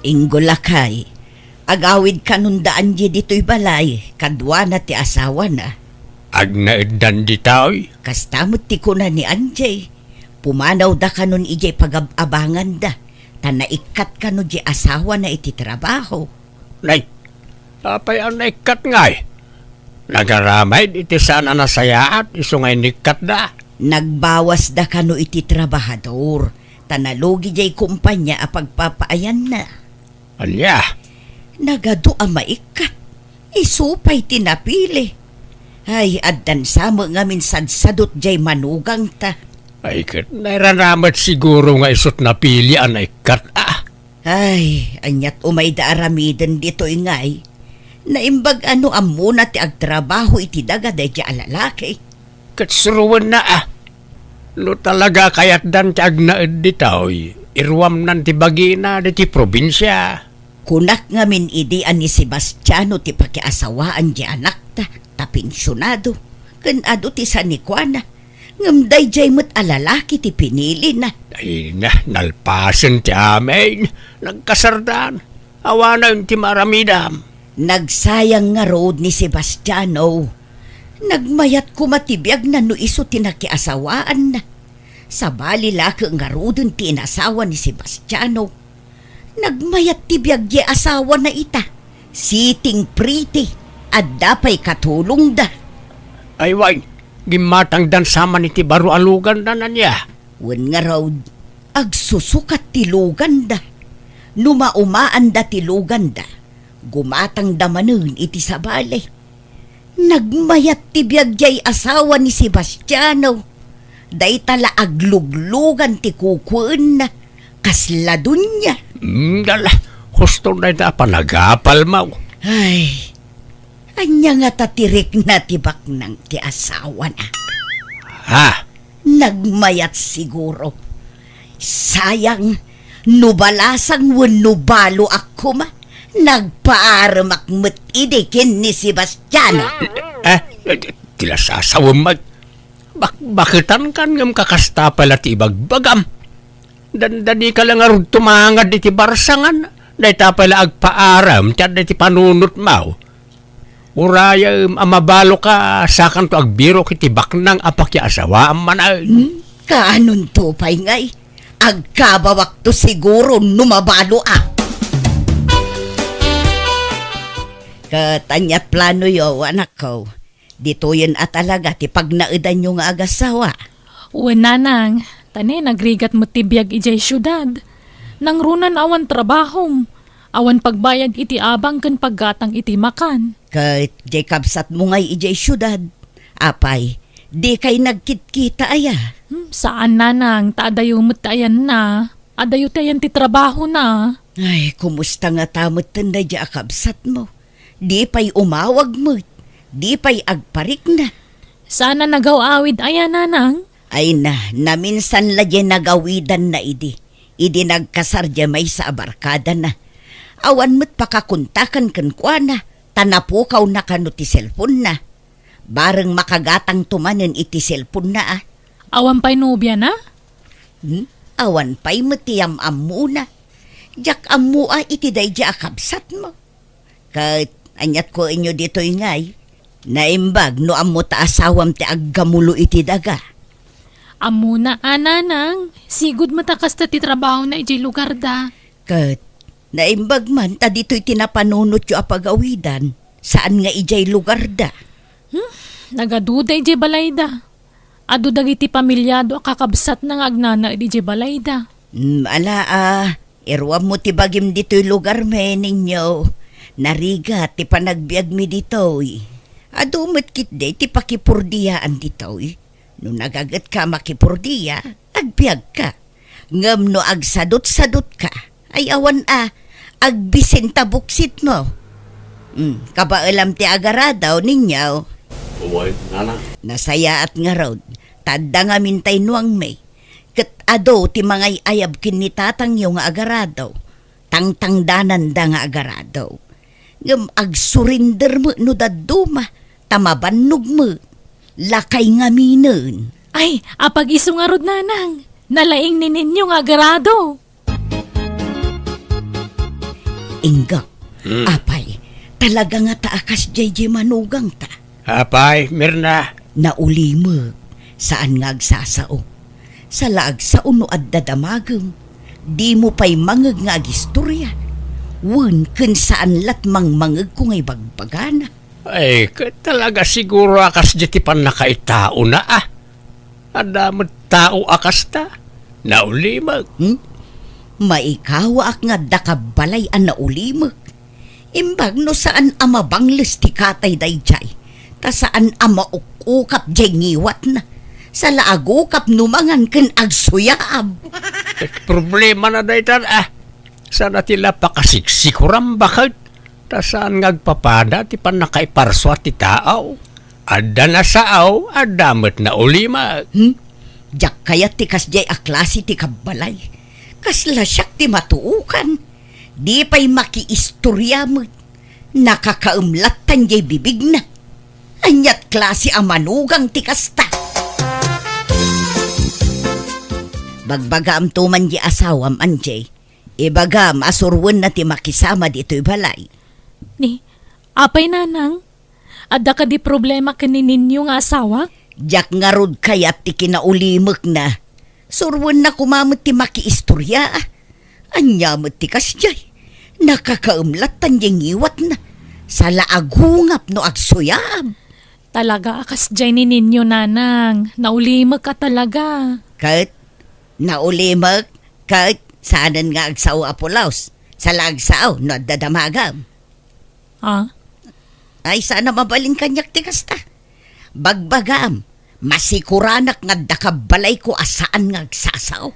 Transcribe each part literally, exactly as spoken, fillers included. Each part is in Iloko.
Inggo, lakay, agawid kanon da Angie ditoy balay, kaduana ti asawana. Agnaeddan ditoy? Kasta met ti kuna ni Angie. Pumanawda kanon idiay pagab-abanganda, ta naikkat kano di asawana iti trabaho. Nay, apay a naikkat ngay? Nagaramid iti saan a nasayaat isu nga inikkatda. Nagbawasda kano iti trabahador, ta nalugi diay kumpanya a pagpapaayanna. Ania? Nagadu a maikkat. Isu pay ti napili. Ay, addan sa met ngamin sadsadot diay manugangta. Ay, ket nairanamat siguro nga isut napili a naikkat, a. Ay, aniat umayda aramiden ditoy ngay? Naimbag a no ammona ti agtrabaho iti daga daydiay a lalaki. Ket suroenna, a. No talaga kayatdan ti agnaed ditoy, iruamnan ti bagina ditoy probinsia. Kunak ngamin idi a ni Sebastiano ti pakiasawaan ti anakta, ta pensionado, ken adu ti sanikuana. Ngem daydiay met a lalaki ti pinilina. Ay na, nalpasen ti amin. Nagkasardan. Awanen ti maaramidam. Nagsayang ngarud ni Sebastiano. Nagmayat koma ti biagna no isu ti nakiasawaanna. Sabali la ket ngaruden ti inasawa ni Sebastiano. Nagmayat ti biag diay asawana ita. Sitting pretty. Adda pay katulongda. Ay wen, gimmatangdan sa man iti baro a luganda, ania? Wen ngarud, agsusukat ti luganda. No maumaanda ti luganda, gumatangda manen iti sabali. Nagmayat ti biag diay asawa ni Sebastiano. Dayta la agluglugan ti kukuenna. Kasla donia. Mm, dala, husto dayta a panagapalmo. Ay, ania ngata ti rikna ti baknang ti asawana? Ha? Nagmayat siguro. Sayang, no balasang wenno baloak koma, nagpaaremak met idi ken ni Sebastiano. Eh, eh, ti la sasawem met. Bak-, baketan kan ngem kakasta pay la ti ibagbagam. Dandani ka la ngarud tumangad iti barsangan. Dayta pay la agpaarem ti adda iti panunotmo. Urayem a mabaloka, sakanto agbirok iti baknang a pakiasawaam manen. Hmm? Kaanonto pay ngay? Agkabawakto siguro no mabaloak. Ket aniat planoyo, anakko? Ditoyen a talaga ti pagnaedanyo nga agasawa? Wen, nanang, ta ne, nagrigat met ti biag idiay siudad. Nangruna awan trabahom. Awan pagbayad iti abang ken paggatang iti makan. Ket diay kabsatmo ngay idiay siudad? Apay, dikay nagkitkita aya? Hmm, saan, nanang, ta adayo met ti ayanna. Adayo ti ayan ti trabahona. Ay, kumusta ngata metten daydiay a kabsatmo? Di pay umawag met, di pay agparikna. Saan a nagaw-awid aya, nanang? Ay na, naminsan la diay nagawidanna idi, idi nagkasar diay maysa a barkadana. Awan met pakakontakan kenkuana, ta napukawna kano ti selponna. Bareng makagatangto manen iti selponna, a. Awan pay nobiana? Hmm? Awan pay met ti yam-ammona. Diak ammo a iti daydiay a kabsatmo. Ket aniat kuenyo ditoy ngay? Naimbag no ammo ta asawam ti aggamulo iti daga. Ammona a, nanang, sigud met a kasta ti trabahona idiay lugarda. Ket naimbag man ta ditoy ti napanunotyo a pagawidan, saan nga idiay lugarda. Hmm? Nagaduda idiay balayda. Adu dagiti pamiliado a kakabsatna nga agnanaed idiay balayda. Hmm, ala a, iruammo ti bagim ditoy lugarmi, ninyo. Narigat ti panagbiagmi ditoy. Adu met ketdi ti pakipurdiyaan ditoy. No nagagetka a makipurdiya, agbiagka. Ngem no agsadutsadutka, ay awan a, agbisin ta buksitmo. Hmm, kabaelam ti agarado, ninyo? Uy, nana. Nasayaat ngarud, ta adda ngamin tay nuangmi. Ket adu ti mangay-ayab ken ni tatangyo nga agarado. Tangtangdananda nga agarado. Ngem agsurinder met no dadduma, ta mabannog met. Lakay ngaminen. Ay, apag-isu ngarud, nanang. Nalaing ni ninyo nga agarado. Inggak. Hmm. Apay, talaga nga ta a kasdiay diay manugangta. Apay, Mirna. Naulimek, saan nga agsasao. Sa la agsao no adda damagem, dimo pay mangngeg nga agistorya. Wen ken saan lat mangmangngegko nga ibagbagana. Ay, ket talaga siguro a kasdiay ti pannakaitaona, a. Adda met tao a kasta. Naulimek. Hmm? Maikawaak nga adda kabbalay a naulimek. Imbag no saan a mabangles ti katay daydiay, ta saan a mauk-ukap diay ngiwatna. Sa la agukap no mangan ken agsuyaab. Eh, problemana dayta, a. Saan a ti la pakasiksikuran baket, ta saan nga agpapada ti pannakaiparsua ti tao. Adda nasao, adda met naulimek. Hmm? Diak kayat ti kasdiay a klase ti kabbalay. Kasla siak ti matuokan. Di pay makiistorya met. Nakakaem lattan diay bibigna. Aniat klase a manugang ti kasta? Bagbagaamto man diay asawam, Anjay. Ibagam a suroenna ti makisama ditoy balay. Ni, apay, nanang? Adda kadi problema ken ni Ninyo nga asawak? Diak ngarud kayat ti kinaulimekna. Suroenna koma met ti makiistorya. Ania met ti kasdiay? Nakakaem lattan diay ngiwatna. Sa la agungap no agsuyaab. Talaga a kasdiay ni Ninyo, nanang. Naulimek a talaga. Ket, naulimek, ket, saanen nga agsao a pulos. Sa la agsao no adda damagam. Ah? Ay, saan a mabalin kaniak ti kasta. Bagbagam, masikuranak nga adda kabbalayko a saan nga agsasao.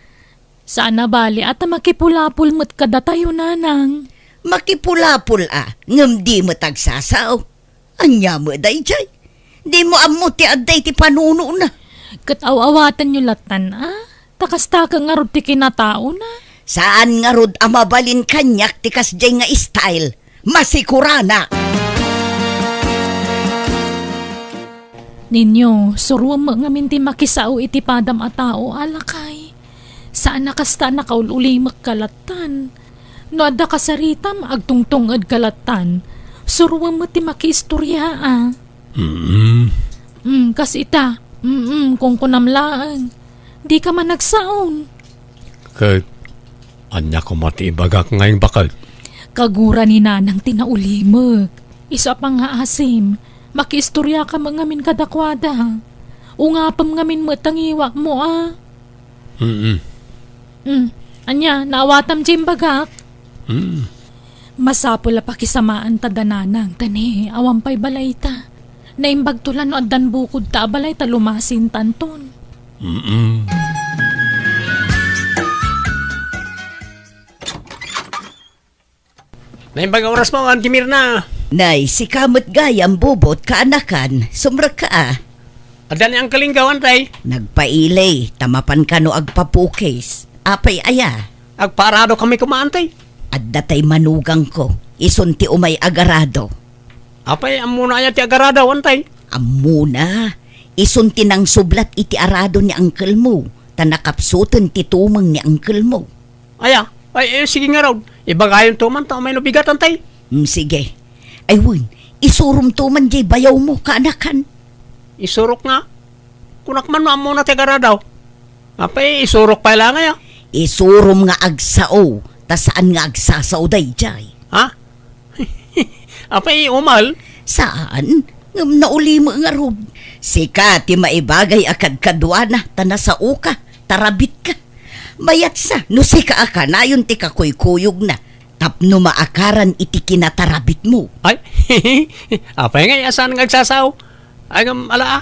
Saan a bali a ta makipulapol met kadatayo, nanang. Makipulapol a, ngem di met agsasao. Ania met daydiay? Dimo ammo ti adda iti panunona. Ket aw-awatenyo lattan, a? Ta kasta ket ngarud ti kinataona. Saan ngarud a mabalin kaniak ti kasdiay nga style. Masikuranak! Ninyo, suroem met ngamin ti makisao iti padam a tao, a lakay. Saan a kasta a nakaul-ulimek ka lattan. No adda kasaritam, agtungtung-ed ka lattan. Suroem met ti makiistorya, a. Mm. Mm, kas ita. Mm, kunkunam laeng. Di ka man nagsaon. Ket, ania koma ti ibagak nga imbakad? Kagura ni nanang ti naulimek. Isu a pangngaasim, makiistorya ka met ngamin kadakuada. Ungapem ngamin met ta ngiwatmo, a. Mm. Mm. Ania, naawatam ti imbagak? Mm. Masapul a pakisamaanta da nanang, ta ni, awan pay balayta. Naimbagto la no addan bukodta a balay ta lumasintanton. Mm. Naimbag a orasmo, Auntie Mirna. Nay, sika met gayam, Bobot, kaanakan, sumrekka a. Adda ni Uncle Ingaw, Antay? Nagpaili, ta mapan kano agpapukis. Apay aya? Agpaarado kami koma, Antay. Adda tay manugangko, isun ti umay agarado. Apay, ammona aya ti agarado, Antay? Ammona, isun ti nangsublat iti arado ni uncle mo, ta nakapsuten ti tumeng ni uncle mo. Aya, ay, eh, sige ngarud. Ibagayonto man ta umay no bigat, Antay. Mm, sige. Ay, wen, isuromto man diay bayawmo, kaanakan. Isurok nga? Kunak man no ammona ti agarado. Apay, isurok pay la nga aya? Isurom nga agsao, ta saan nga agsasao daydiay. Ha? Apay, umal? Saan? Ngem naulimek ngarud. Sika ti maibagay a kadkaduana, ta nasaoka, tarabitka. Mayatsa, no sika a kanayon ti kakuykuyogna, tapno maakaran iti kinatarabitmo. Ay, apay ngay a saan nga agsasao? Ay, ngem, ala, a.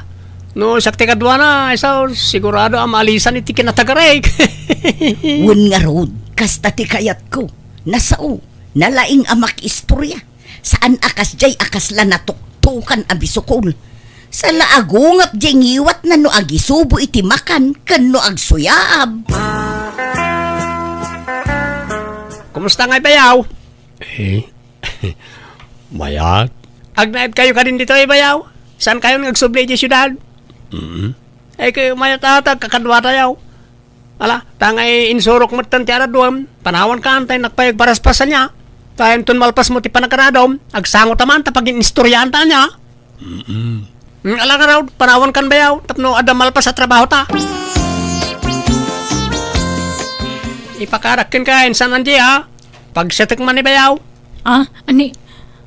No siak ti kaduana, ay sao, sigurado a maalisan iti kinatagarek. Wen ngarud, kasta ti kayatko. Nasao, nalaing a makiistorya. Saan a kasdiay a kasla natuktokan a bisukol. Sa la agungap diay ngiwatna no agisubo iti makan ken no agsuyaab. Kumusta ngay, bayaw? Eh, mayat. Agnaed kayo kadin ditoy, bayaw? Saan kayo nga agsubli iti siudad? Mm. Ay, kayo mayat ata, kakaduatayo. Ala, tangay insurok metten ti araduem, panawan ka, Antay, nakpayag paraspasan niya. Ta inton malpasmo ti panagaradom, agsangotaman ta pagin-istoriaanta ania. Mm-mm. Mm, ala ngarud, panawankan bayaw, tapno adda malpas a trabahota. Ipakarak kenka, insan Angie, a. Pagsiatek man ni bayaw. Ah, ani,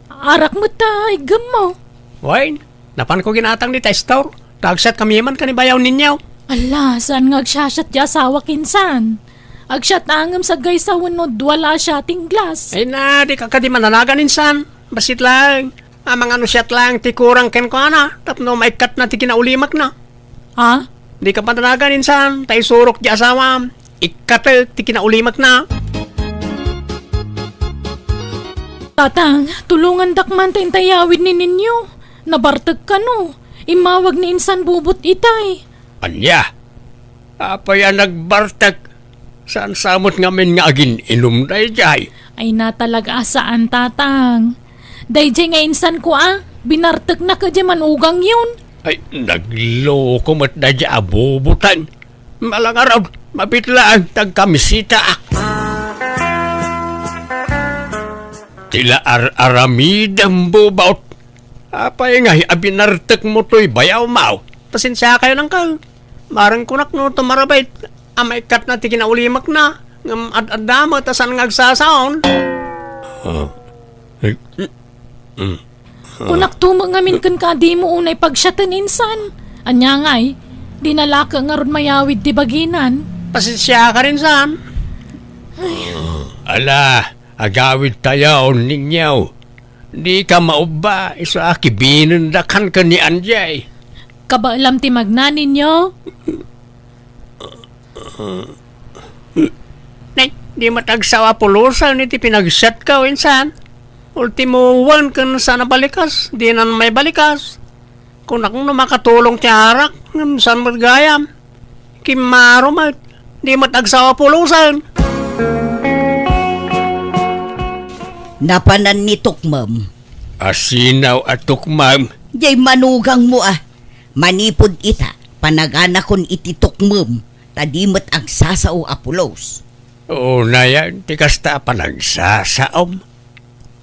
arak met ta iggemmo. Wen, napanko ginatang dita store. Ta agsiatkami man ken ni bayaw ninyo. Ala, saan nga agsiasiat ti asawak insan? Agsiat ngem saggaysa wenno dua la a siating glass. Ay na, dika kadi mananagan insan. Bassit laeng. Amangan no siak laeng ti kurang kenkuana, tapno maikkatna ti kinaulimakna. Ha? Dika mananagan insan, ta isurok ti asawam. Ikkatek ti kinaulimakna. Tatang, tulongandak man ta intay awid ni Ninyo. Nabartek kano. Immawag ni insan bubot itay. Ania? Apay a nagbartek? Saan sa met ngamin nga agin-inum daydiay? Ay, natalaga a saan, Tatang. Daydiay nga insanko a, binartekna kadi manugangyon. Ay, nagloko met daydiay a bubutan. Ala ngarud, mabiit laeng ta agkamisitaak. Ti la ar-aramidem, bubot. Apay ngay a binartekmo toy bayawmaw? Pasensiakayon, Uncle. Bareng kunak no tumarabit a maikkatna ti kinaulimakna, ngem ad-adda met a saan nga agsasaon. Ah. Eh, mm, mm. Kunakto met ngamin kenka a dimo unay pagsiaten insan. Ania ngay, dina la ngarud mayawid ti baginan. Pasensiaka insan. Ala, agawidtayon, Ninyo. Dika maubba, isu a kibinendak ken ni Angie. Kabaelam ti magna, Ninyo? Nay, di met agsao a pulosen iti pinagsiatko, insan. Ultimo wen ken saan a balikas, dinan maibalikas. Kunak no makatulong ti arak, ngem saan met gayam. Kimmaro met, di met agsao a pulosen. Napanan ni Tukmem. Asinaw a Tukmem? Jay manugangmo a. Manipud ita, panaganakon iti Tukmem, ta di met agsasao a pulos. Unayen ti kasta a panagsasaom.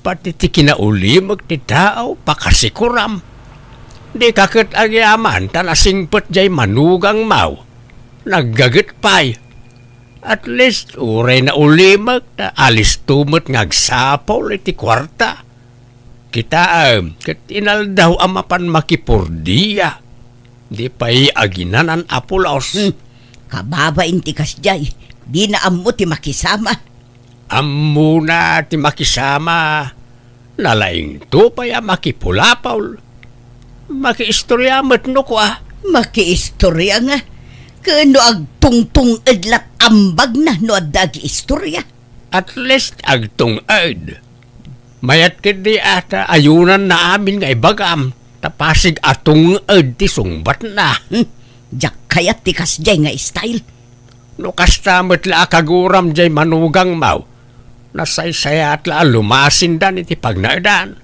Pati ti kinaulimek ti tao, pakasikuram. Dika ket agyaman ta nasingpet jay manugangmaw. Naggaget pay. At least, uray naulimek, ta alisto met nga agsapul iti kuarta. Kitaem, ket inaldaw a mapan makipurdia. Di pay aginanan a pulos. Hmm. Kababain ti kasdiay, dina ammo ti makisama. Ammona ti makisama. Nalaingto pay a makipulapol. Makiistoria met no kua. Makiistoria nga. Ken no agtungtung-ed lat ambagna no adda agiistoria. At least agtung-ed. Mayat ketdi a ta ayunanna amin nga ibagam, ta pasig a tung-ed ti sungbatna. Hmm, diak kayat ti kasdiay nga style. No kasta met la a kaguram jay manugangmaw, nasaysayaat la a lumasindan iti pagnaedan.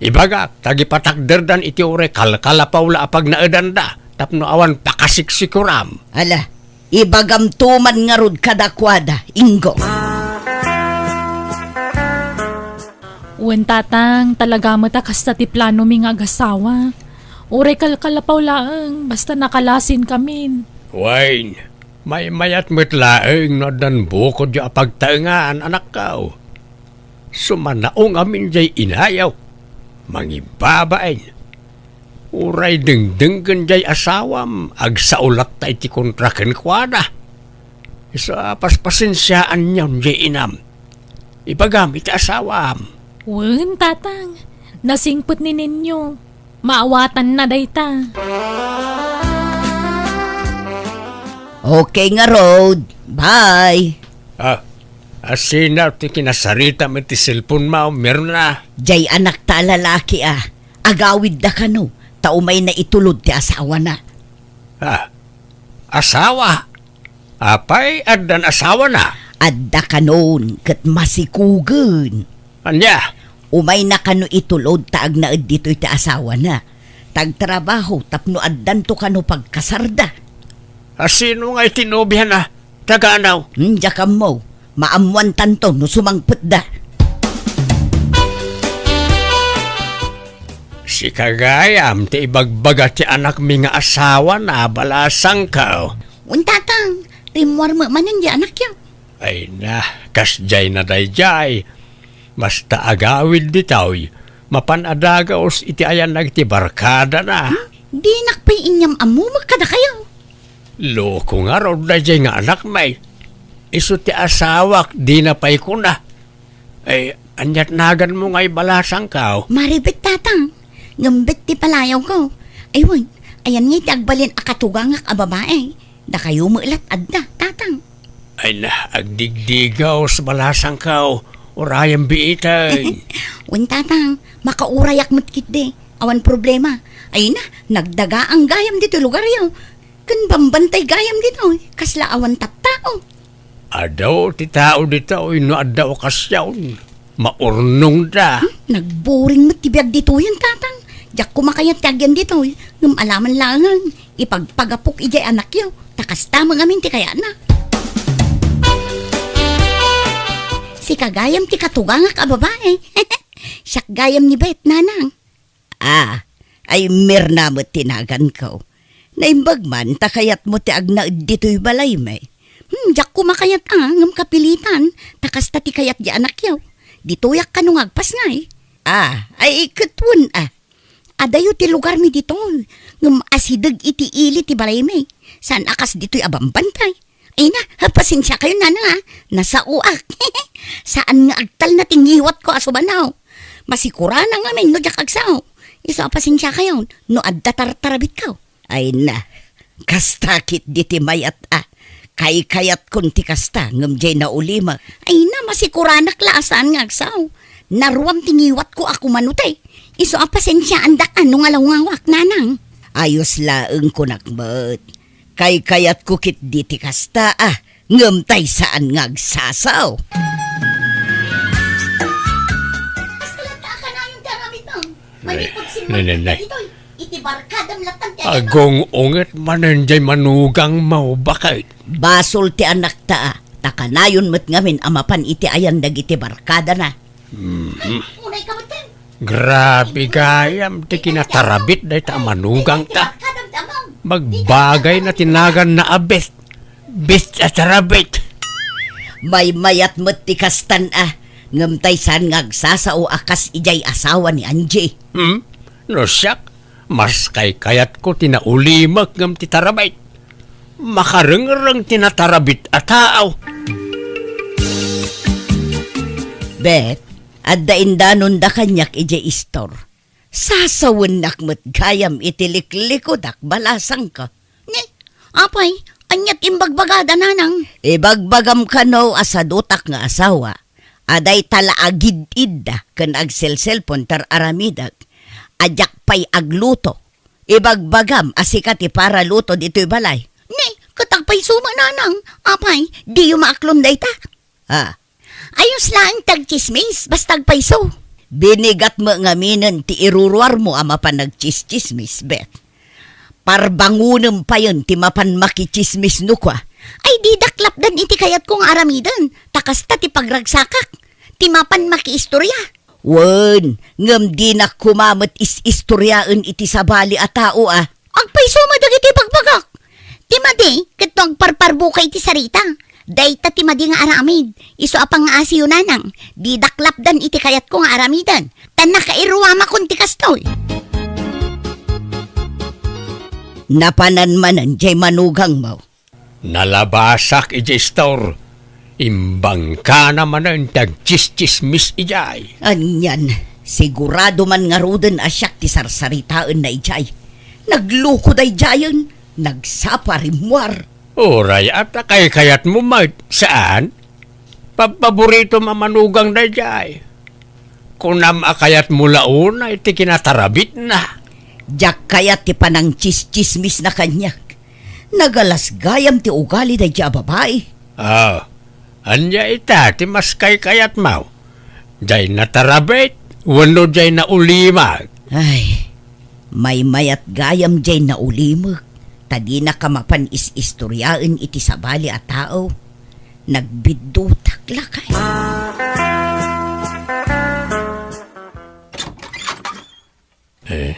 Ibagak, ta agipatakderdan iti uray kalkalapaw la a pagnaedanda, tapno awan pakasiksikuram. Ala, ibagamto man ngarud kadakuada, Inggong. Wen, Tatang, talaga met a kasta ti planomi nga agasawa. Uray kalkalapaw laeng, basta nakalasinkamin. Wen, maymayat met laeng no addan bukodyo a pagtaengan, anakko. Sumanaong amin jay inayo, mangibabain. Uray dengdenggen jay asawam, agsao latta iti kontra kenkuana. Isu a paspasensiaanyon jay inam. Ibagam iti asawam. Wen, Tatang, nasingpet ni Ninyo. Maawatanna dayta. Okay ngarud. Bye. Ah, asino ti kinasaritam iti cellphone mo, Mirna? Jay anakta a lalaki a, agawidda kano, ta umayna itulod ti asawana. Ah, asawa? Apay, addan asawana? Adda kanon, ket masikugen. Ania? Umayna kano itulod ta agnaed ditoy ti asawana. Ta agtrabaho tapno addanto kano pagkasarda. Asino nga iti nobiana? Taga anaw? Hmm, diak ammo. Maammoantanto no sumangpetda. Sika gayam ti ibagbaga ti anakmi nga asawana, balasangko. Wen, Tatang, rimmuar met manen diay anakyo. Ay na, kasdiay na daydiay. Basta agawid ditoy, mapan a dagus iti ayan dagiti barkadana. Hmm? Dinak pay inyam-ammumek kadakayo. Loko ngarud daydiay nga anakmi. Isu ti asawak, dina pay kuna. Ay, aniat naganmo ngay, balasangko? Maribet, Tatang. Ngem bet ti palayawko. Ay, wen, ayan ngay ti agbalin a katugangak a babai. Dakayo met lat adda, Tatang. Ay na, agdigdigaw, balasangko. Urayem biiten. Wen, Tatang, makaurayak met ketdi. Awan problema. Ay na, nagdagaang gayam ditoy lugaryo. Ken bambantay gayam ditoy, kasla awan tattao. Adu ti tao ditoy no adda okasion. Maurnongda. Hmm, nagburing met ti biag ditoyen, Tatang. Diak koma kayat ti agyan ditoy, ngem alaman laengen, ipagpagapok idiay anakyo, ta kasta met ngamin ti kayatna. Sika gayam ti katugangak a babai. Siak gayam ni Bet, Nanang. Ah, ay, Mirna met ti naganko. Naimbag man ta kayatmo ti agnaed ditoy balaymi. Hmm, diak koma kayat a, ngem kapilitan, ta kasta ti kayat di anakyo. Ditoyak kano nga agpasngay. Ah, ay, ket wen a. Adayo ti lugarmi ditoy, ngem asideg iti ili ti balaymi. Saan a kas ditoy a bambantay. Ay na, pasensiakayon, Nanang, a. Nasaoak. Saan nga agtalna ti ngiwatko a sumanaw. Masikuranak ngamin no diak agsao. Isu a pasensiakayon no adda tartarabitko. Ay na, kasta ketdi ti mayat a. Kaykayatkon ti kasta, ngem diay naulimek. Ay na, masikuranak la a saan nga agsao. Naruam ti ngiwatko a kumano ti. Isu a pasensiaandak a no ngalawngaoak, Nanang. Ayos laeng kunak met. Kaykayatko ketdi ti kasta a, ngem tay saan nga agsasao. Kastoy latta a kanayon ti aramidmo. Manipud simmanka ditoy, iti barkadam latta ti aramidmo. Agung-unget manen diay manugangmo, baket. Basol ti anakta a, ta kanayon met ngamin a mapan iti ayan dagiti barkadana. Mhm. Ay, unay ka met, Ken. Grabe gayam ti kinatarabit dayta a manugangta. Magbagayna ti naganna a bet. Bet a tarabit. Maymayat met ti kastan a, ngem tay saan nga agsasao a kas idiay asawa ni Angie. Hmm? No siak, mas kaykayatko ti naulimek ngem ti tarabit. Makarengreng ti natarabit a tao. Bet, adda indanonda kaniak idiay istor. Sasawennak met gayam iti liklikudak, balasangko. Ni, apay, aniat imbagbagada, Nanang? Ibagbagam kano a sadutak nga asawa, a dayta la agid-idda ken agselselpon ti ar-aramidek, a diak pay agluto. Ibagbagam a sika ti paraluto ditoy balay. Ni, ket agpayso met, Nanang. Apay, diyo maaklon dayta? Ah. Ayos laeng ti agtsismis, basta agpayso. Binigat met ngaminen ti iruruarmo a mapan agtsistsismis, Bet. Parbangonem payen ti mapan makitsismis no kua. Ay, didak lapdan iti kayatko nga aramiden, ta kasta ti pagragsakak, ti mapan makiistoria. Wen, ngem dinak koma met is-istoriaen iti sabali a tao a. Agpayso met dagiti ibagbagak. Ti madi, ket no agparparbuka iti sarita. Dayta ti madi nga aramid. Isu a pangngaasiyo, Nanang. Didak lapdan iti kayatko nga aramiden. Ta nakairuamakon ti kastoy. Napanan manen diay manugangmo. Nalabasak idiay istor. Imbangkana manen ti agtsistsismis idiay. Anian, sigurado man ngaruden a siak ti sarsaritaenna idiay. Nagluko daydiayen, nagsapa rimmuar. Uray, a ta kaykayatmo met, saan? Pabpaboritom a manugang daydiay. Kunam a kayatmo la unay ti kinatarabitna. Diak kayat ti panangtsistsismisna kaniak. Nagalas gayam ti ugali daydiay a babai. Ah, ania ita ti mas kaykayatmo? Diay natarabit wenno diay naulimek? Ay, maymayat gayam diay naulimek, ta dinaka mapan is-istoriaen iti sabali a tao. Nagbiddutak lakay. Eh.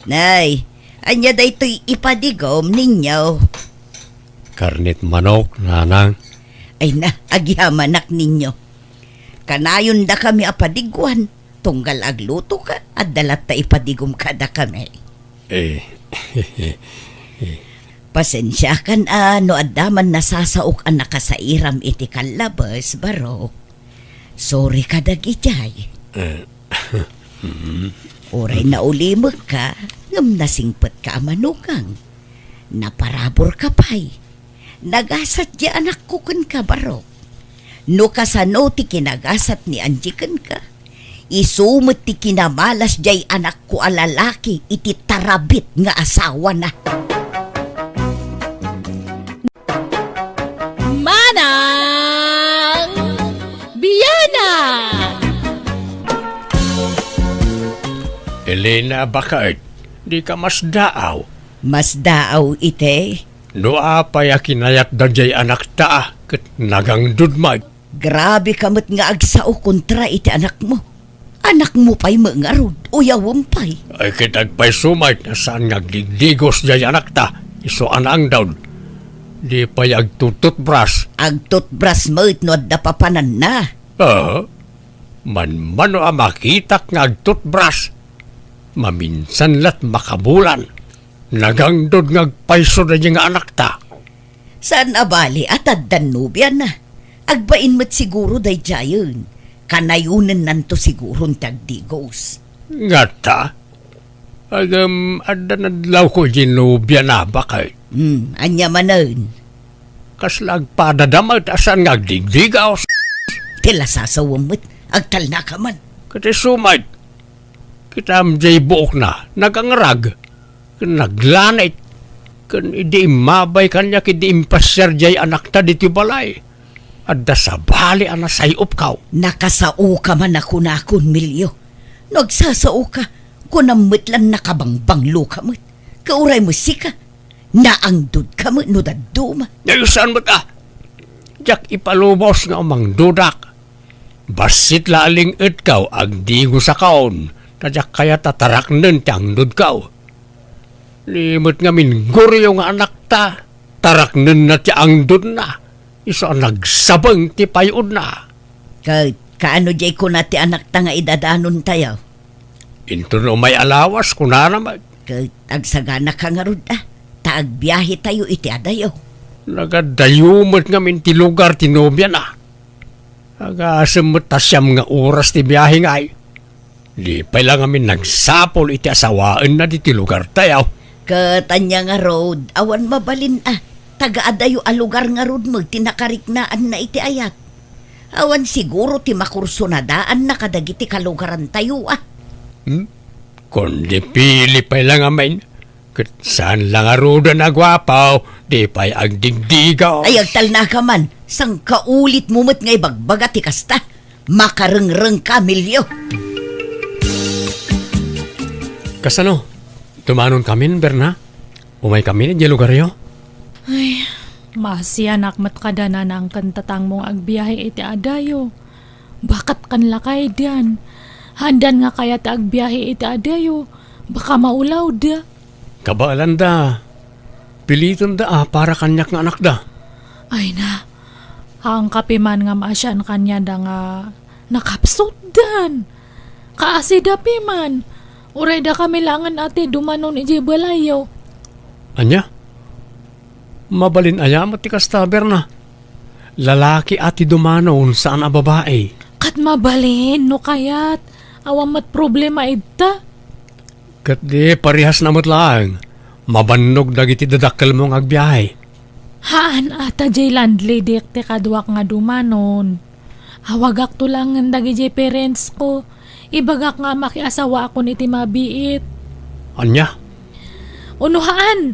Nay, ania daytoy ipadigom ninyo? Karnet manok, nanang. Ay na, agyamanak ninyo. Kanayon dakami a padiguan. Tunggal agluto ka, adda latta ipadigom kadakami. Eh. Pasensiakan a no adda man nasasaok a nakasairam iti kallabes, Barok. Sorry ka dagijay. Eh. Uray naulimekka, ngem nasingpetka a manugang. Naparaburka pay. Nagasat diay anakko kenka, Barok. No kasano ti kinagasat ni Angie kenka, isu met ti kinamalas diay anakko a lalaki iti tarabit nga asawana. Manang Biana! Elena, baket, dika masdaaw. Masdaaw iti? No apay a kinayatda diay anakta, ket nagangdud met. Grabe ka met nga agsao kontra iti anakmo. Anakmo pay met ngarud, uyawem pay. Ay, ket agpayso met a saan nga agdigdigos diay anakta, isu a naangdud. Di pay agtututbras. Agtutbras met no adda papananna. Ah, manmano a makitak nga agtutbras. Maminsan la't makabulan. Nagangdud nga agpayso daydi nga anakta. Saan a bali a taddan nobiana. Agbain met siguro daydiayen. Kanayonennanto siguron ti agdigos. Ngata? Agem, adda nadlawko iti nobiana, baket. Hmm, ania manen? Kasla agpadada met a saan nga agdigdigos. Ti lasasawem met, agtalnaka man. Ket isu met, kitam diay buokna, nagangrag. Ken naglanit, ken idi immabay kaniak idi impasiar diay anakta ditoy balay, adda sabali a nasay-opko. Nakasaoka man a kunakon, Melio. No agsasaoka, kunam met la a nakabangbangloka met. Ket uray met sika, naangdudka met no dadduma. Ay, saan met a? Diak ipalubos nga umangdudak. Bassit la a ling-etko, agdigosakon, ta diak kayat a taraknen ti angdudko. Ni met ngamin, guryo nga anakta, taraknenna ti angdudna, isu a nagsabeng ti pay-odna. Ket kaano diay kuna ti anakta nga idadanontayo? Inton umay a lawas, kunana met. Ket agsaganaka ngarud a, ta agbiahetayo iti adayo. Nagadayo met ngamin ti lugar ti nobiana. Agasem met ta siam nga oras ti biahe ngay. Di pay la ngamin nagsapul iti asawaenna ditoy lugartayo. Ket ania ngarud, awan mabalin a, taga adayo a lugar ngarud met ti nakariknaanna iti ayat. Awan siguro ti makursunadaanna kadagiti kalugarantayo a. Hmm? Kundi pili pay la ngamin, ket saan la ngaruden a guapo, di pay agdigdigaw. Ay, agtalnaka man, sangkaulitmo met nga ibagbaga ti kasta. Makarengrengka, Melio. Kasano? Dumanonkamin, Berna? Umaykamin idiay lugaryo? Ay, maasianak met kada nanang ken tatangmo nga agbiahe iti adayo. Baket ken lakaydan. Haandan nga kayat ti agbiahe iti adayo. Baka maulawda. Kabaelanda. Pilitenda a para kaniak nga anakda. Ay na, haanka piman nga maasian kaniada nga nakapsutdan. Kaasida piman. Uray dakami laengen a ti dumanon idiay balayyo. Ania? Mabalin aya met ti kasta, Berna? Lalaki a ti dumanon, saan a babai. Ket mabalin, no kayat. Awan met problema ita. Ket di parehasna met laeng. Mabannog dagiti dadakkelmo nga agbiahe. Haan a ta diay landlady ti kaduak nga dumanon. Awagakto laengen dagidiay parents ko. Ibagak nga makiasawaakon iti mabiit. Ania? Uno haan.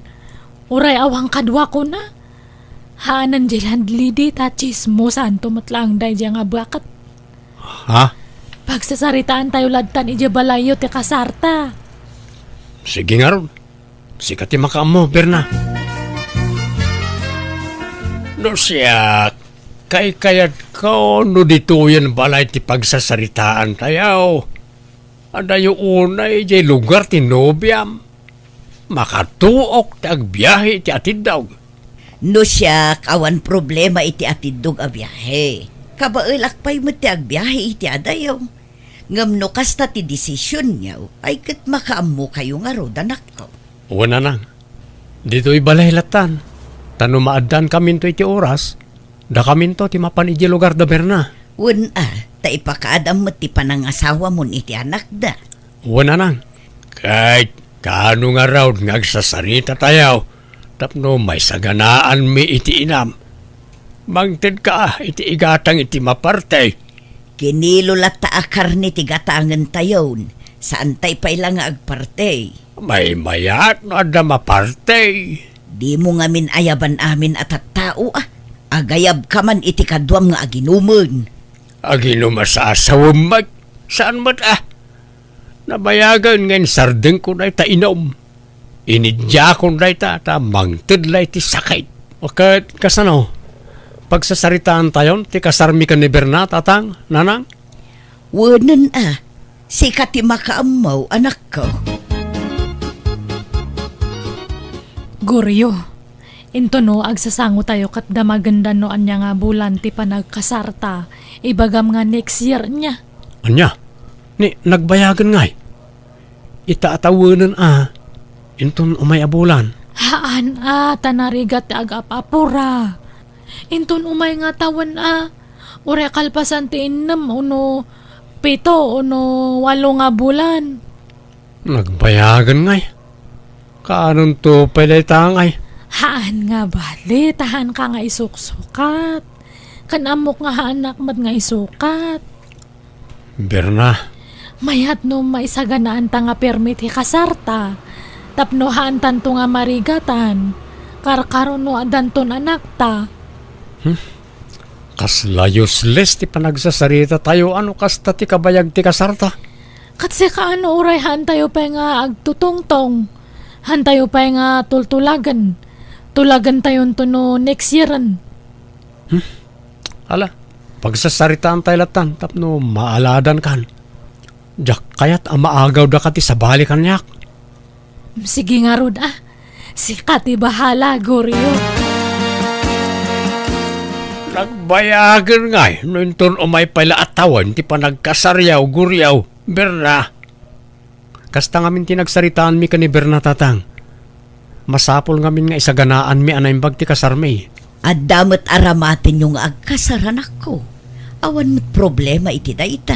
Uray awan kaduakon a. Haanen diay landlady ta tsismosanto met laeng daydiay nga baket. Ha? Pagsasaritaantayo lattan idiay balayyo ti kasarta. Sige ngarud. Sika ti makaammo, Berna. No siak, kaykayatko no ditoyen balay ti pagsasaritaantayo. Adayo unay idiay lugar ti nobiam. Makatuok ti agbiahe iti atiddog. No siak, awan problema iti atiddog a biahe. Kabaelak pay met ti agbiahe iti adayo. Ngem no kasta ti desisionyo, ay ket makaammokayo ngarud, anakko. Wen, nanang. Ditoy balay lattan. Ta no maaddaankaminto iti oras, dakaminto ti mapan idiay lugar da Berna. Wen a, ta ipakaadam met ti panangasawamon iti anakda. Wen, nanang. Ket kaano ngarud nga agsasaritatayo tapno maisaganaanmi iti inam? Mangtedka a iti igatang iti maparti. Kinilo latta a karne ti gatangentayon, saantay pay la nga agparti. Maymayat no adda maparti. Dimo ngamin ayaban amin a tattao a. Agayabka man iti kaduam nga aginumen. Aginum a sasawem met, saan met a. Nabayagen nga insardengko dayta inum. Inidiakon dayta ta mangted la iti sakit. Ket kasano? Pagsasaritaantayon ti kasarmi ken ni Berna, tatang, nanang? Wenen a, sika ti makaammo, anakko. Goryo, intono agsasangotayo ket damagendan no ania nga bulan ti panagkasarta, ibagam nga next year nia. Ania? Ni, nagbayagen ngay? Ita a tawen a, inton umay a bulan. Haan a, ta narigat ti agap-apura. Inton umay nga tawen a, uray kalpasan ti innem ono pito ono walo nga bulan. Nagbayagen ngay. Kaanonto pay dayta ngay? Haan nga bali, ta haanka nga isuksukat. Ken ammok nga haanak met nga isukat. Berna. Mayat no maisaganaanta nga permi ti kasarta. Tapno haantanto nga marigatan. Karkaro no addanton anakta. Hmm? Kasla useless ti panagsasaritatayo a no kasta ti kabayag ti kasarta. Ket sika a no uray haantayo pay nga agtutungtong. Haantayo pay nga tultulagen. Tulagentayonto no next yearen. Hmm? Ala, pagsasaritaantay lattan tapno maaladankan. Diak kayat a maagawdaka ti sabali kaniak. Sige ngarud a. Sika ti bahala, Goryo. Nagbayagen ngay no inton umay pay la a tawen ti panagkasaryo, Goryo, Berna. Kasta ngamin ti nagsaritaanmi ken ni Berna, tatang. Masapul ngamin nga isaganaanmi a naimbag ti kasarmi. Adda met aramatenyo nga agkasar, anakko. Awan met problema iti dayta.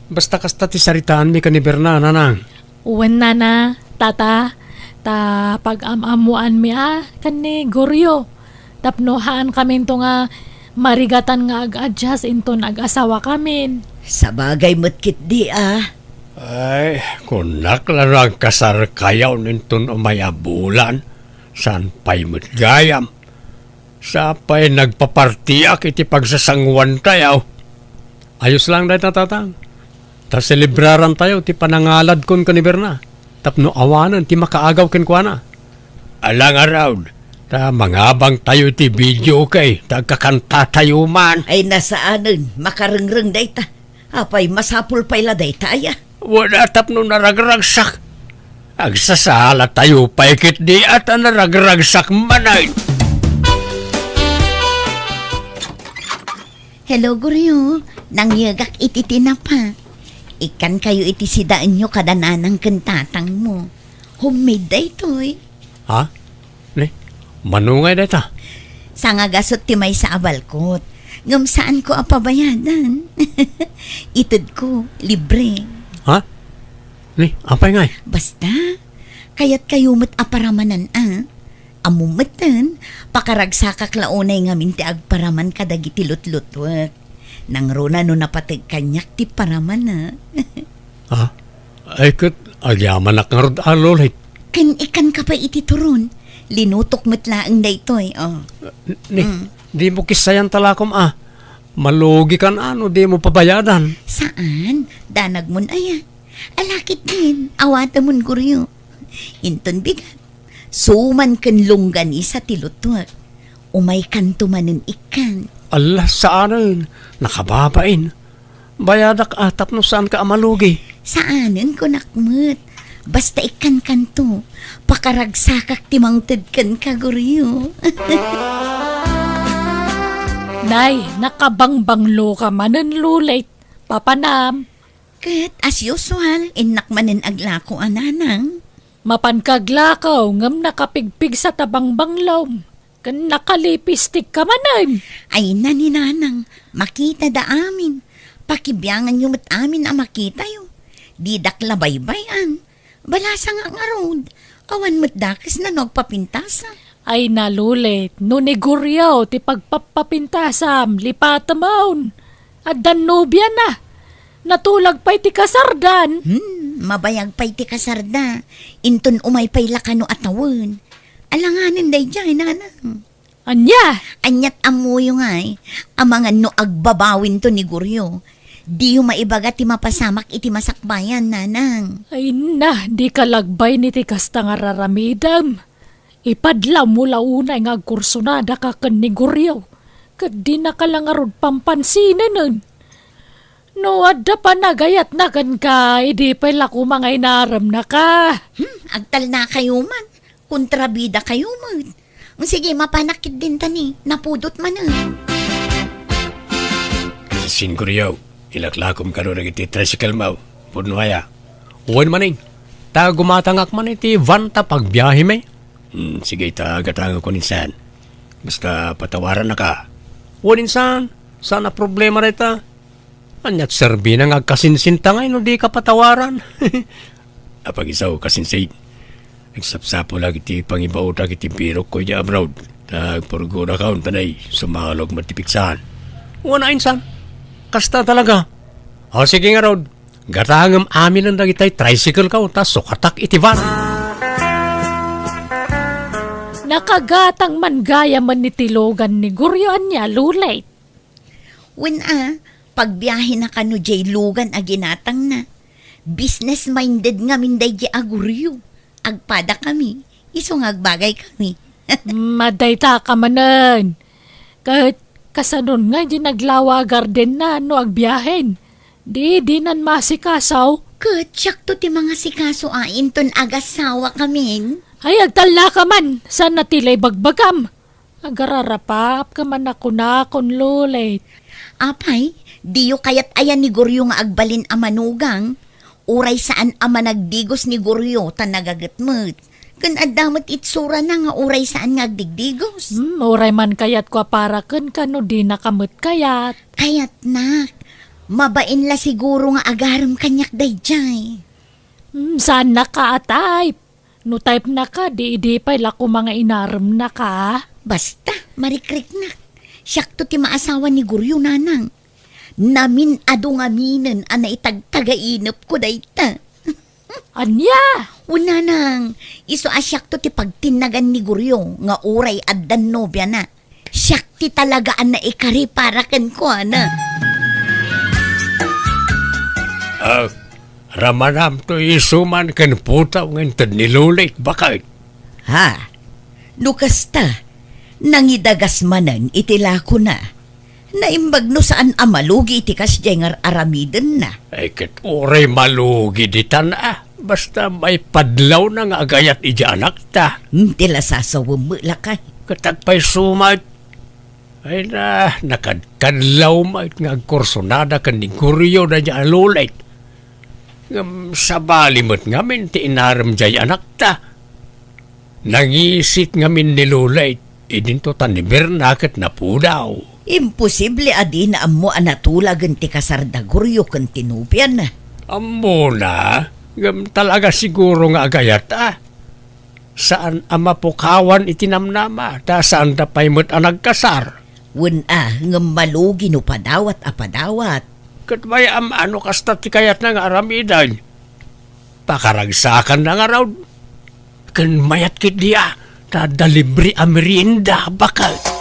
Basta kasta ti saritaanmi ken ni Berna, nanang. Wen, nana, tata, ta pag-am-ammoanmi a ken ni Goryo. Tapno haankaminto nga marigatan nga ag-adjust inton agasawakamin. Sabagay met ketdi a. Ay, kunak la no agkasarkayo inton umay a bulan, saan pay met gayam. Sapay nagpapartiak iti pagsasanguantayo. Ayos lang dayta, tatang. Ta selebrarantayo ti panangaladkon ken ni Berna tapno awanen ti makaagaw kenkuana. Ala ngarud, ta mangabangtayo iti videoke ta agkakantatayo man. Ay, nasaanen, makarengreng dayta. Apay, masapul pay la dayta aya? Wen a, tapno naragragsak. Agsasalatayo pay ketdi a ta naragragsak manen. Hello, Goryo. Nangyegak iti tinapa. Ikkankayo iti sidaenyo kada nanang ken tatangmo. Homemade daytoy. Ha? Ni, mano ngay dayta? Sangagasut ti maysa a balkot. Ngem saanko a pabayadan. Itedko, libre. Ha? Ni, apay ngay? Basta, kayatkayo met a paramanan a. Ammom metten, pakaragsakak la unay ngamin ti agparaman kadagiti lutlutuek. Nangruna no napateg kaniak ti paramana. Ah, ay ket agyamanak ngarud a, Lolit. Ken ikkanka pay iti turon. Linutok met laeng daytoy, oh. Ni, Mm. Dimo kissayan talakom a. Malugikan a no dimo pabayadan. Saan? Danagmon aya? Ala ketdin, awatemon, Goryo. Inton bigat, suman ken longganisa ti lutuek. Umaykanto manen ikkan. Ala, saanen. Nakababain. Bayadak a tapno saanka a malugi. Saanen, kunak met. Basta ikkankanto, pakaragsakak ti mangted kenka, Goryo. Nay, nakabangbangloka manen, Lulit. Papanam. Ket as usual, innak manen aglako a nanang. Mapanka aglako, ngem nakapigpigsa ta bangbanglom. Ken nakalipistikka manen. Ay na ni nanang, makita da amin. Pakibianganyo met amin a makitayo. Didak la baybay-an. Balasangak ngarud. Awan met dakesna no agpapintasam. Ay na, Lulit, no ni Goryo ti pagpapapintasam, lipatemon. Addan nobiana. Natulag pay ti kasardan. Hmm, mabayag pay ti kasarda. Inton umay pay la kano a tawen. Alanganen daydiay, nanang. Ania? Aniat ammoyo ngay, amangan no agbabawinto ni Goryo. Diyo maibaga ti mapasamak iti masakbayan, nanang. Ay na, dika lagbay ni ti kasta nga raramidem. Ipadlawmo la unay nga agkursunadaka ken ni Goryo, ket dinaka la ngarud pampansinenen. No adda panagayatna kenka, idi pay la koma nga inaremnaka. Hmm, agtalnakayo man. Kontrabidakayo met. Sige, mapanak ketdin ta ni, napudot manen. Sin Goryo, ilaklakom kano dagiti tricycle mo. Pudno aya. Wen manen, ta gumatangak man iti van ta pagbiahemi. Hmm, sige, ta gatangakon insan. Basta patawarannaka. Wen insan, saan a problema dayta. Aniat serbina nga agkasinsinta ngay no dika patawaran? Apag-isu, kasinsin. Nagsapsapulak iti pangibaotak iti birokko idiay abroad. Ta agpurgonakon, ta nay, sumalog met ti pigsa. Wen a insan. Kasta talaga. O, sige ngarud. Gatangem aminen dagitay tricycle ko, ta sukatak iti van. Nakagatang man gayamen iti lugan ni Goryo, ania, Lulit? Wen a, pagbiahena kano diay lugan a ginatangna. Business-minded ngamin daydiay a Goryo. Agpadakami, isu nga agbagaykami. Mm, adda dayta ka manen. Ket kasanon nga di naglawa a gardenna no agbiahen? Di, dinan maasikaso. Ket siakto ti mangasikaso a inton agasawakamin. Ay, agtalnaka man, saan a ti la ibagbagam. Agararapapka man a kunakon, Lulit. Apay, diyo kayat aya ni Goryo nga agbalin a manugang? Uray saan a managdigos ni Goryo ta nagaget met. Ken adda met itsurana nga uray saan nga agdigdigos. Hmm, uray man kayatko a para kenka no dinaka met kayat. Kayatnak. Mabain la siguro nga agarem kaniak daydiay. Hmm, saannaka a type. No type-naka, di idi pay la koma nga inaremnaka. Basta, marikriknak. Siakto ti maasawa ni Goryo, nanang. Namin-adu ngaminen a naitagtagainepko dayta. Ania? O, nanang, isu a siakto ti pagtinnagan ni Goryo nga uray addan nobiana. Siak ti talaga a naikari para kenkuana. Ah, ramanamto isu man ken putaw nga inted ni Lulit, baket. Ha? No kasta, nangidagas manen iti lakona. Naimbag no saan a malugi iti kasdiay nga ar-aramidenna. Ay, ket uray malugi ditan a. Basta maipadlawna nga agayat idiay anakta. Hmm, ti la sasawem met lakay. Ket agpayso met. Ay na, nakadkadlaw met nga agkursunada ken ni Goryo daydiay a Lulit. Ngem sabali met ngamin ti inarem diay anakta. Nangisit ngamin ni Lulit, idinto ta ni Berna ket napudaw. Imposible a dina ammo a natulagen ti kasar da Goryo ken ti nobiana. Ammona, ngem talaga siguro nga agayat a. Saan a mapukawan iti namnama, ta saanda pay met a nagkasar. Wen a, ngem malugi no padawat a padawat. Ket mayat a no kasta ti kayatna nga aramiden. Pakaragsakanna ngarud. Ken mayat ketdi a, ta adda libre a merienda, baket.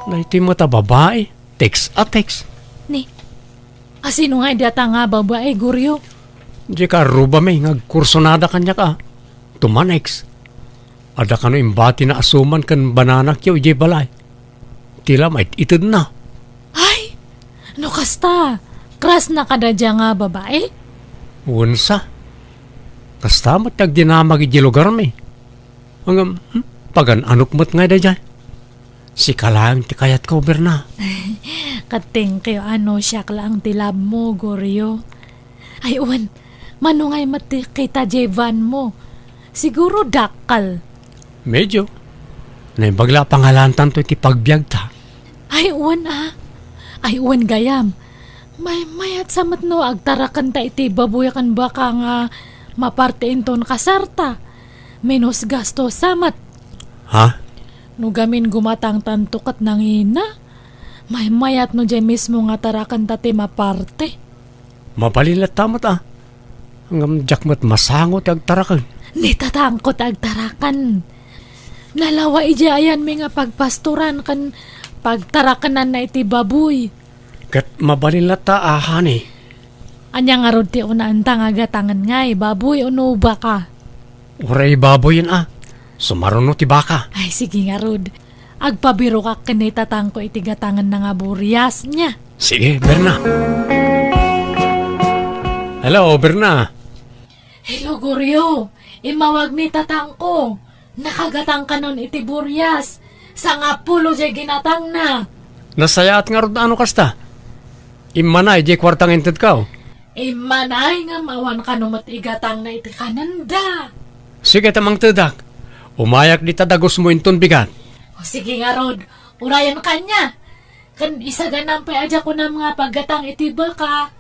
Daytoy met a babai, text a text. Ni, asino nga idi a ta nga babai, Goryo? Diay karrubami nga agkursunada kaniak a. Tumanex. Adda kano imbatina a suman ken bananakyo idiay balay. Ti la maititedna. Ay! No kasta, crush na kadadia nga babai? Wensa. Kasta met ti agdinamag iti lugarmi. Ngem, hmm, pagan-anok met ngay daydiay. Sika laeng ti kayatko, Berna. Ket thank you, ano, siak laeng ti love mo, Goryo. Ay, wen, mano ngay met ti kita jay van mo? Siguro dakkel. Medyo. Naimbag la a pangalaantanto iti pagbiagta. Ay, wen, ah. Ay, wen, gayam. Maymayat sa met no agtarakenta iti baboy ken baka nga maparte inton kasarta. Menos gasto sa met. Ha? No gamin gumatangtanto ket nangina, maymayat no jay mismo nga tarakenta ti maparte. Mabalin latta met, ah. Ngem diak met masango ti agtaraken. Ni tatangko ti agtaraken. Nalawa idiay ayanmi nga pagpastoran ken pagtarakenanna iti baboy. Ket mabalin latta, ah, honey. Ania ngarud ti unaanta nga gatangen ngay, baboy wenno baka? Uray baboyen, ah. Sumaruno ti baka. Ay, sige ngarud. Agpabirokak ken ni tatangko iti gatangenna nga burias, nia. Sige, Berna. Hello, Berna. Hello, Goryo. Immawag ni tatangko. Nakagatang kanon iti burias. Sangapulo jay ginatangna. Nasayaat ngarud no kasta. Immanay jay kuarta nga intedko. Immanay ngem awan kano met igatangna iti kanenda. Sige ta mangtedak. Umayak dita dagusmo inton bigat. O sige ngarud, urayen kaniak. Ken isaganam pay a dia kunam nga paggatang iti baka.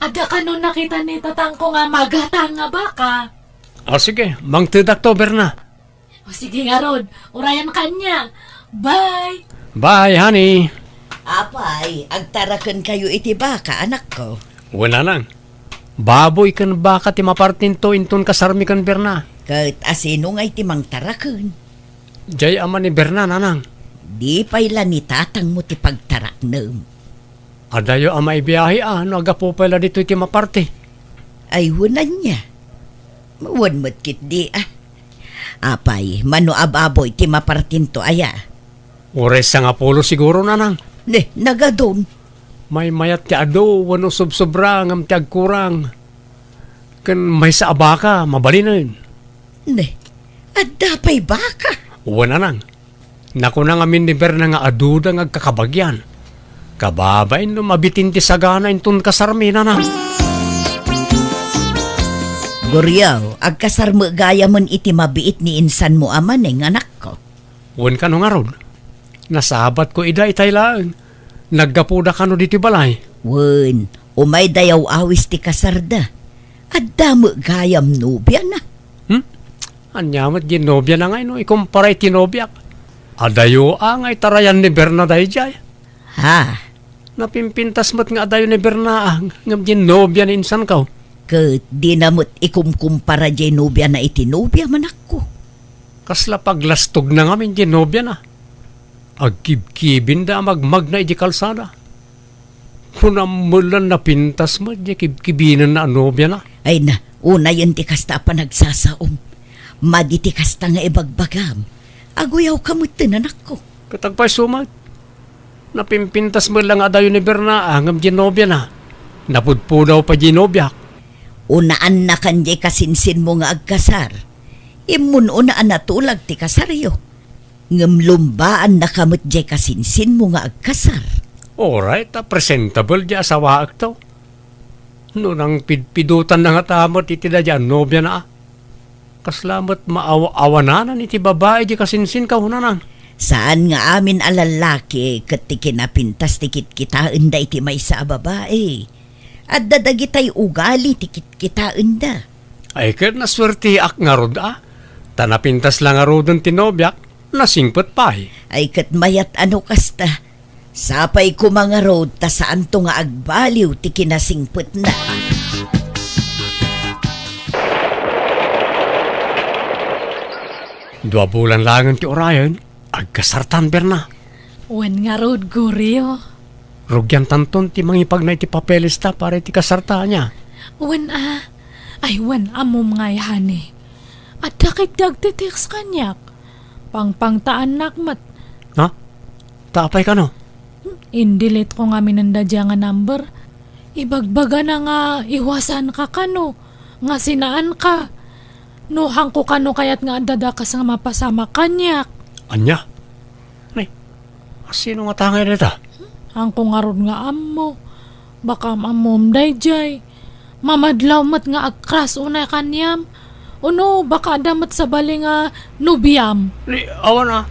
Adda kano nakita ni tatangko nga magatang nga baka? O sige, mangtedakto, Berna. O sige ngarud, urayen kaniak. Bye! Bye, honey. Apay, agtarakenkayo iti baka, anakko? Wen, nanang. Baboy ken baka ti mapartinto inton kasarmi ken Berna. Ket asino ngay ti mangtaraken? Jay ama ni Berna, nanang. Di pay la ni tatangmo ti pagtaraknem. Adayo a maibiahe a no aggapu pay la ditoy ti maparte. Ay, wen ania? Wen met ketdi a. Apay, mano a baboy ti mapartinto aya? Uray sangapulo siguro, nanang. Ne, nagadun. Maymayat ti adu wenno subsobra ngem ti agkurang. Ken maysa a baka, mabalinen. Ne, adda pay baka? Wen, nanang. Nakuna ngamin ni Berna nga aduda nga agkakabagian. Kababain no mabitin ti sagana inton kasarmi, nanang. Goryo, agkasar met gayamen iti mabiit ni insanmo a maneng, anakko. Wen kano ngarud. Nasabatko ida itay laeng. Naggapuda kano ditoy balay. Wen, umayda yaw-awis ti kasarda. Adda met gayam nobiana. Hmm? Ania met diay nobiana ngay no ikumpara iti nobiak? Adayo a nga itarayan ni Berna daydiay. Ha? Napimpintas met nga adayo ni Berna a ngem diay nobia ni insanko. Ket dina met ikumkumpara diay nobiana iti nobiam, anakko. Kasla paglastogna ngamin diay nobiana. Agkibkibinda a magmagna idiay kalsada. Kunam met la napintas met diay kibkibinenna a nobiana. Ay na, unayen ti kasta a panagsasaom. Madi ti kasta nga ibagbagam. Aguyawka metten, anakko. Ket agpayso met. Napimpintas met la nga adayo ni Berna a ngem diay nobiana. Napudpudaw pay diay nobiak. Unaannakan diay kasinsinmo nga agkasar. Immun-una a natulag ti kasaryo. Ngem lumbaannaka met diay kasinsinmo nga agkasar. Oray ta presentable diay asawaekto. No nangpidpidotanna ngata met iti daydiay a nobiana a. Kasla met maaw-awananan iti babai diay kasinsinko, nanang. Saan nga amin a lallaki ket ti kinapintas ti kitkitaenda iti maysa a babai. Adda dagitay ugali ti kitkitaenda. Ay ket nasuerteak ngarud a. Ta napintas la ngaruden ti nobiak, nasingpet pay. Ay ket mayat a no kasta. Sapay koma ngarud ta saanto nga agbaliw ti kinasingpetna. Dua bulan laengen ti urayen, agkasartan, Berna. Wen ngarud, Goryo. Rugiantanton ti mangipagna iti papelesta para iti kasarta, ania? Wen a. Ay, wen, ammom ngay, honey. Adda ketdi agtitext kaniak. Pangpangtaannak met. Ha? Ta apay kano? In-delete ko ngamin daydiay nga number. Ibagbagana nga iwasanka kano, nga sinaanka. No haanko kano kayat nga adda dakes nga mapasamak kaniak. Ania? Nay, asino ngata ngay dayta? Haanko ngarud nga ammo. Baka am-ammom daydiay. Mamadlaw met nga ag-crush unay kaniam. Ono baka adda met sabali nga nobiam. Ni, awan a.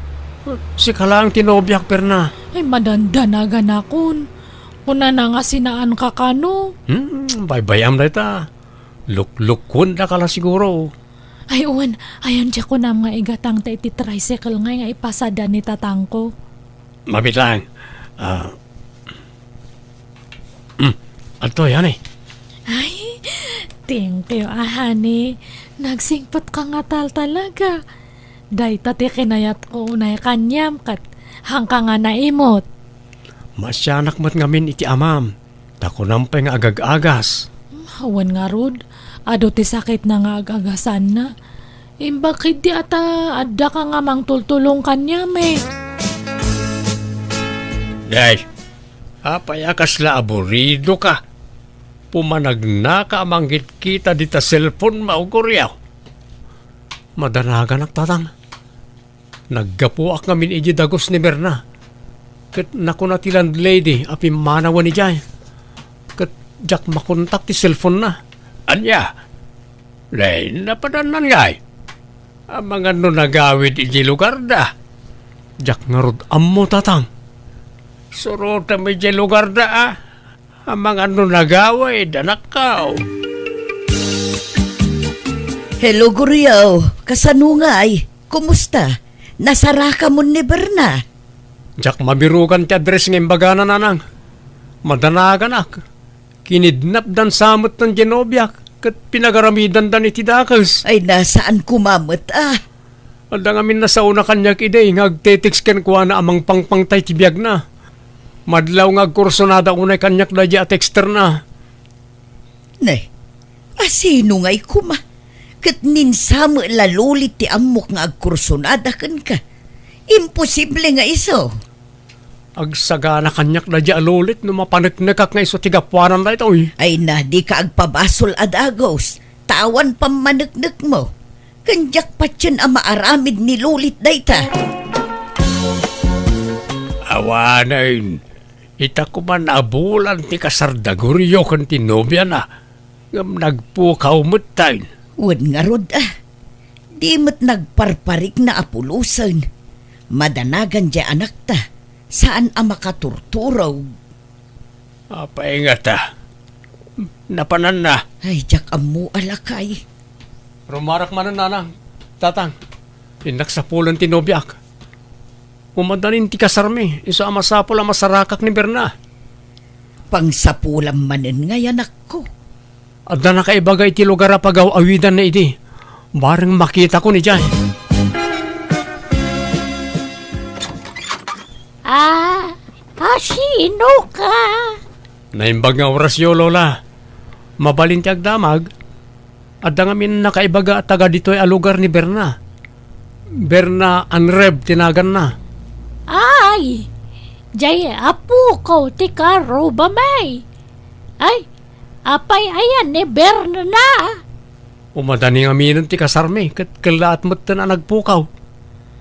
Sika laeng ti nobiak, Berna. Ay, madandanaganakon. Kunana nga sinaanka kano. Hmm, baybay-am dayta. Luklukuendaka la siguro. Ay, wen, ayan diak kunam nga igatangta iti tricycle ngay nga ipasada ni tatangko. Mabit lang. Ah, mm, adtoy, honey. Ay, thank you, ah, honey. Nagsingpetka nga tal talaga. Dayta ti kinayatko unay kaniam ket haanka nga naimut. Maasianak met ngamin iti amam, ta kunam pay nga agag-agas. Awan ngarud, adu ti sakitna nga ag-agasanna. Imbag ketdi a ta addaka nga mangtultulong kaniam, eh. Day, apay a kasla aburidoka? Pumanagnaka a mangkitkita dita cellphone mo, Guriaw. Madanaganak, tatang. Naggapuak ngamin idiay dagus ni Berna. Ket nakuna ti landlady a pimmanawen idiay. Ket diak makontak ti cellphone-na. Ania? Nay, napadannan ngay? Amangan no nagawid idiay lugarda. Diak ngarud ammo, tatang. Surotem idiay lugarda, a. Amangan no nagawid, anakko. Hello, Guriaw. Kasano ngay? Kumusta? Nasarakamon ni Berna? Diak mabirugan ti address nga imbagana, nanang. Madanaganak. Kinidnapdan sa met ti nobiak, ket pinagaramidanda iti dakes. Ay, na, saan koma met, ah. Adda ngamin nasaona kaniak idi nga agte-text kenkuana a mangpangpangta iti biagna. Madlaw nga agkursonada unay kaniak daydiay a texterna. Ne, asino ngay koma? Ket ninsa met la Lolit ti ammok nga agkursonada kenka. Imposible nga isu. Agsagana kaniak daydiay a Lolit no mapaneknekak nga isu ti gapuanan daytoy. Ay na, dika agpabasol a dagus, ta awan pammaneknekmo. Ken diak patien a maaramid ni Lolit dayta. Awanen, ita koman a bulan ti kasar da Gurio ken ti nobiana, ngem nagpukaw metten. Wen ngarud, a. Di met nagparparikna a pulosen. Madanagan diay anakta. Saan a makaturturog. Apay ngata? Napananna. Ay, diak ammo a lakay. Rumarak manen, nanang, tatang. Innak sapulen ti nobiak. Umadanin ti kasarmi, isu a masapul a masarakak ni Berna. Pangsapulam manen ngay, anakko. Adda nakaibaga iti lugar a pagaw-awidanna idi. Bareng makitakon idiay. Ah, asino ka? Naimbag nga orasyo, Lola. Mabalin ti agdamag. Adda ngamin nakaibaga a taga ditoy a lugar ni Berna. Berna Anreb ti naganna. Ay, diay apo ko ti karubami. Ay, apay ayan ni Berna? Umadani ngaminen ti kasarmi, ket kellaat metten a nagpukaw.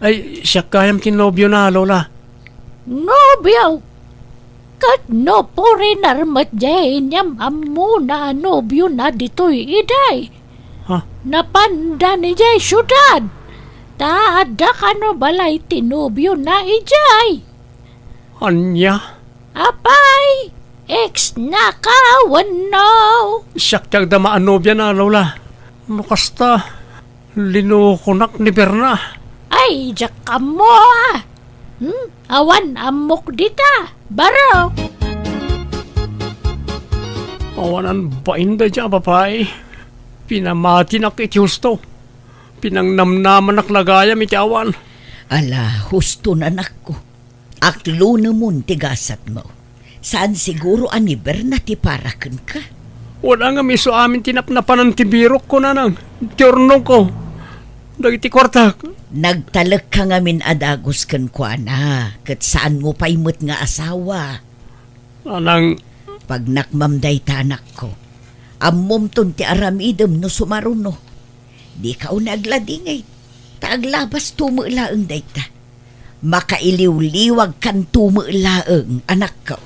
Ay, siak gayam ti nobiona, Lola. Nobio? Ket no foreigner met diay inyam-ammona a nobiona ditoy idiay? Ha? Napanda idiay siudad. Ta adda kano balay ti nobiona idiay? Ania? Apay, ex na ka wenno? Siak ti agdama a nobiana, Lola. No kasta, linokonak ni Berna. Ay, diak ammo, a. Hmm? Awan ammok dita. Baro. Awanan bain daydiay a babai. Pinamatinak iti husto. Pinangnamnamanak la gayam iti awan. Ala, huston, anakko. Aklonemon ti gasatmo. Saan siguro a ni Berna ti para kenka? Wala nga miso amin ti napnapanan ti birokko, nanang. Ti urnongko. Dagiti kuartak. Nagtalekka ngamin a dagus kenkuana, ket saanmo pay met nga asawa. Nanang... Pagnakmam dayta, anakko. Ammomton ti aramidem no sumaruno. Dika unay agladingit, ta aglabasto met laeng dayta. Makailiwliwagkanto met laeng, anakko.